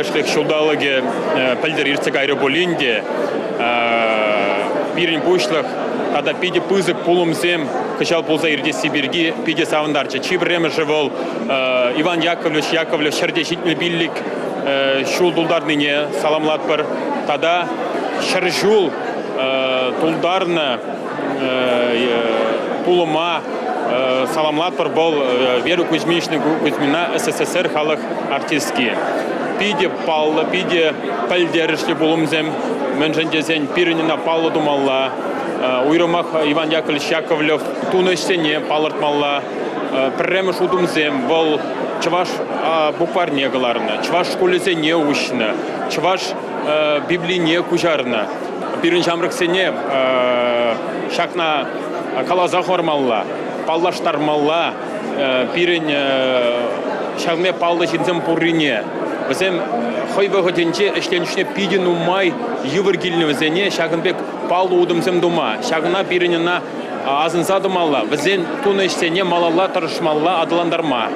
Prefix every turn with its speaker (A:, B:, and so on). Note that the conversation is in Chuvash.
A: Ентешлӗх ҫулталӑкӗ пӗлтӗр иртсе кайрӗ пулин те пирӗн пуҫлӑх тата питӗ пысӑк пулӑмсем кӑҫал пулса иртесси пирки питӗ савӑнтарчӗ. Чи пӗрремӗшӗ вӑл Иван Яковлевич Яковлев 175 ҫул тултарнине саламлатпӑр тата 100 ҫул тултарнӑ пулӑма саламлатпӑр. Вӑл Вера Кузьминична Кузьмина СССР халӑх артистки. Питӗ паллӑ, питӗ пӗлтерӗшлӗ пулӑмсем, мӗншӗн тесен пирӗн ӑна паллӑ тумалла. Уйрӑмах Иван Яковлевич Яковлев тунӑ ӗҫсене палӑртмалла. Пӗрремӗш утӑмсем вӑл чӑваш букварьне кӑларнӑ, чӑваш шкулӗсене уҫнӑ, чӑваш Библине куҫарнӑ. Пирӗн ҫамрӑксене ҫакна каласа хӑвармалла, паллаштармалла пирӗн ҫавна паллӑ ҫынсем пуррине. Вӗсем хӑй вӑхӑтӗнче ӗҫленӗ чухне питӗ нумай йывӑр килнӗ вӗсене ҫакӑн пек паллӑ утӑмсем тума. Ҫакна пирӗн ӑна асӑнса тӑмалла, вӗсен тунӑ ӗҫсене малалла тӑрӑшмалла аталантарма.